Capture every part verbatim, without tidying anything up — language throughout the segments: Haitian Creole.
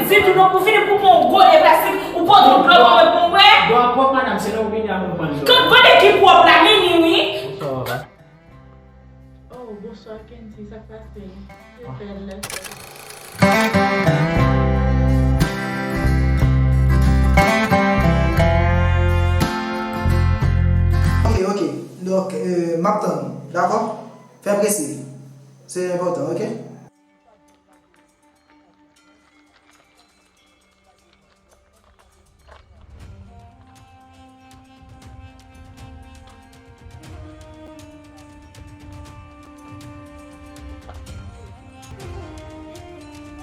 Di tou non, pou fini pou pran yon gode plastik, ou pote yon dlo pou mwen pou mwen. Dlo a pwòp, madanm, se lè ou vini a mwen pran dlo. Gade ki pwòp la, mini wi. Bonswa, papa. Oh, bonswa, Kendy, sa k pase? Se bèl lè. Ok, ok. Donk, euh, m ap tann ou, dakò? Fè prese. Se enpòtan, ok?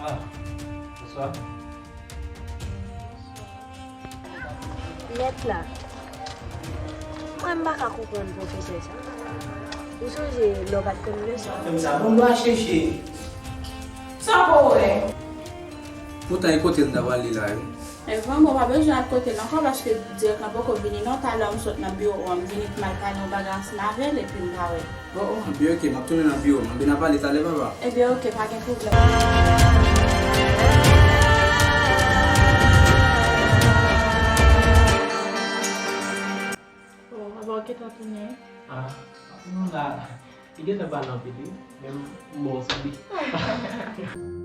Ah, bonswa. Mèt la, mwen m pa ka konprann pwofesè sa. Ou sonje lè w pa t konn leson? Fè m sa, bon, nou a chèche. Sa pou wè. Poutan, e kote l ta pral li la, wi. E vrèman, w pa bezwen al kote l ankò, paske direktè an poko vini non. Talè m sot nan biwo an, m vini pou m al pale yon bagay ansanm avè l, epi m pa wè l. Oh, oh, byen, ok, m ap tounen nan biwo m. Ann vin ap pale talè, papa. Ebyen, ok, pa gen pwoblèm. Oh, papa, w gentan tounen? Ah, non la. Li gentan pale anpil, wi. Men m bon sou li.